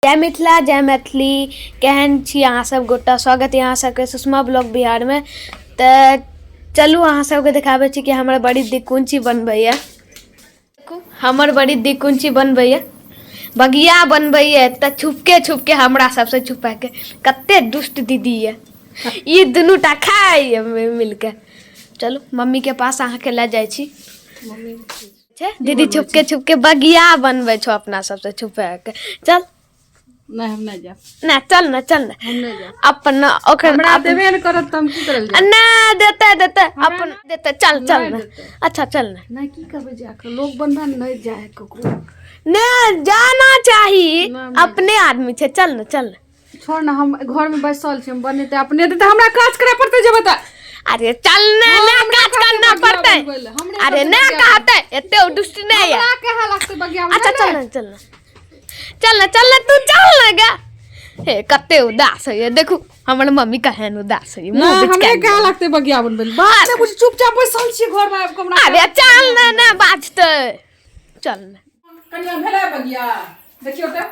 जय मिथिला, जय मैथिली। केहन छी अहाँ सब गोटा? स्वागत है अहाँ सबके सुषमा ब्लॉग बिहारमे। तऽ चलू, अहाँ सबके देखाबै छी कि हमर बड़ी दी कोन चीज बनबैया। देखू, हमर बड़ी दी कोन चीज बनबैया। बगिया बनबैया तऽ छुपके छुपके, हमरा सबसँ छुपाके। कते दुष्ट दीदी यऽ ई। दुनू टा खाइ मिलके। चलू, मम्मीके पास अहाँके लए जाइ छी। छै दीदी छुपके छुपके बगिया बनबै छौ अपना सबसँ छुपा के। चल। नहि, हम नहि जायब। ना, चल ना, चल ना। हम नहि जायब। अपना ओकर हमरा देबे नहि करत तऽ हम की करल जायब? ना, देते देते, अपन देते। चल, चल नहि ना। देतै। अच्छा, चल ना। नहि, की कहबै जाके? लोग बनबा नहि जाए ककरो। ने जाना चाही। ना, नहि। अपने आदमी छै। चल ना, चल ना। छोड़ ना, हम घर में बैसल छी। हम बनेतै अपने देतै, हमरा काज करे पड़तै, जेबै तऽ। अरे चल ना। हाँ, ना, हमरा काज कहतै करना बगिया पड़तै। बनबै लए, हमरे अरे कहतै ना। बगिया। कहतै, एते दुष्ट नहीं है। हमरा कहे लगतै बगिया। अच्छा, चल ना, चल ना, चल ना, चल ना, तू चल ना गा। हे, कते उदास होइए। देखू, हमर मम्मी केहन उदास होइए, मुंह ना, बिचका। हमरे कहे लगतै बगिया बनबै लए। बात नहि बुझ, चुपचाप बैसल छी घर में आबि कऽ हमरा। अरे चल ना, ना बाजतै, चल ना। कनिया, भेलै बगिया? देखियौ तऽ।